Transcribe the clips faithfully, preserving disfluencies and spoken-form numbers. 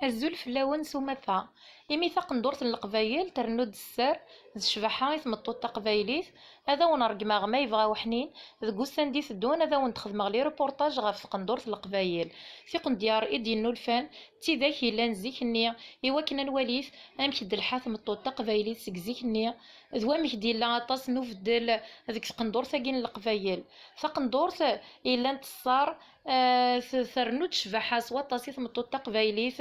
Azul fell-awen s umata. Imi taqendurt n Leqbayel trennu-d sser d ccbaḥa i tmeṭṭut taqbaylit, ad awen-ṛeggmeɣ ma yebɣa uḥnin, deg ussan d-iteddun ad awen-d-xedmeɣ les reportages ɣef tqendurt n Leqbayel. Tiqendyar i d-yennulfan d tidak yellan zik-nni, i wakken ad nwalit amek d-telḥa tmeṭṭut taqbaylit seg zik-nni, d wamek d-yella aṭas n ubeddel deg tqendurt-agi n Leqbayel. Taqendurt yellan teṣṣer, eh, t-, ternu-d ccbaḥa s waṭas i tmeṭṭut taqbaylit.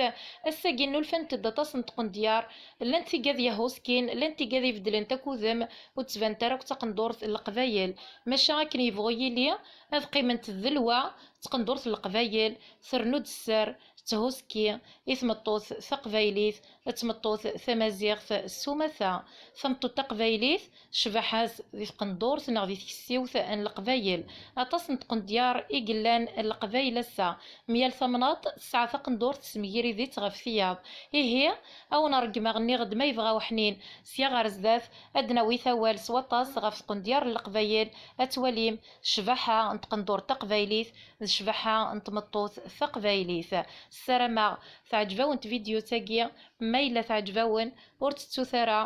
Ass-agi nnulfant-d aṭas n tqendyar, llant tigad yehhuskin, llant tigad ibeddlent akk udem, ur d-ttbanent ara akk d taqendurt n Leqbayel. Maca akken yebɣu yili, ad qqiment d lwa d tqendurt n Leqbayel, ternu-d sser, tetthuski i tmeṭṭut taqbaylit, d tmeṭṭut tamaziɣt s umata. Tameṭṭut taqbaylit, ccbaḥa-s di tqendurt neɣ di tkessiwt n Leqbayel. Aṭas n tqendyar i yellan n Leqbayel ass-a. Myal tamnaḍt tesɛa taqendurt tesmegriditt ɣef tiyaḍ. Ihi, a wen-ṛeggmeɣ nniɣ-d ma yebɣa uḥnin, sya ɣer zdat, ad d-nawi tawal s waṭas ɣef tqendyar n Leqbayel, ad twalim ccbaḥa n tqendurt taqbaylit d ccbaḥa n tmeṭṭut taqbaylit. Ssarameɣ teɛǧeb-awen tvidyut-agi, ma yella teɛǧeb-awen, ur tettut ara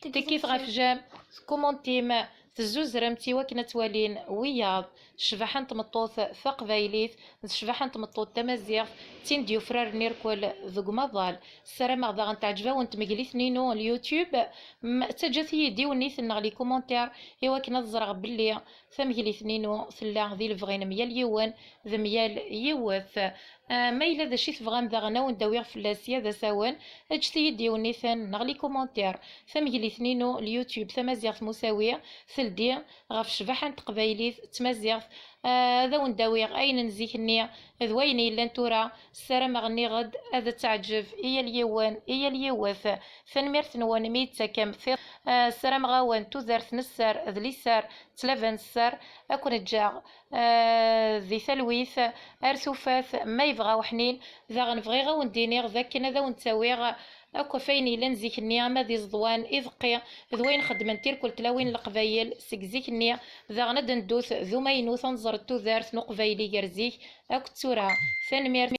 tikkit ɣef jam, tkumuntim, tezzuzremt i wakken ad twalin wiyaḍ. Ccbaḥa n tmeṭṭut taqbaylit d ccbaḥa n tmeṭṭut tamaziɣt, d tin d-yufraren irkel deg umaḍal. Ssarameɣ daɣen teɛǧeb-awen tmeglit-inu n YouTube. M-, ttaǧǧat-iyi-d iwenniten neɣ les commentaires i wakken ad ẓreɣ belli tameglit-inu tella di lebɣi n myal yiwen d myal yiwet. Ah, ma yella d acu i tebɣam daɣen a wen-d-awiɣ fell-as ya d asawen, ǧǧet-iyi-d iwenniten neɣ les commentaires. Tameglit-inu n YouTube Tamaziɣt Musawi teldi ɣef ccbaḥa n teqbaylit d tmaziɣt. Ah, ad awen-d-awiɣ ayen n zik-nni d wayen yellan tura. Ssarameɣ nniɣ-d ad teɛǧeb i yal yiwen, i yal yiwet. Tanemmirt-nwen mi yi-d-tettakem tiṭ. Ah, ssarameɣ-awen tudert n sser d liser, tlaba n sser. Ad ken-ǧǧeɣ, ah, di talwit ar tufat ma yebɣa uḥnin. Daɣen bɣiɣ a wen-d-iniɣ d akken ad awen-d-awiɣ akk ɣef wayen yellan zik-nni, ama d iẓeḍwan, ibeqqi, d wayen xeddment tirkul tlawin n Leqbayel seg zik-nni. Daɣen ad d-neddut d umaynut, ad nẓer tudert n Uqbayli gar zik akked tura. Tanemmirt.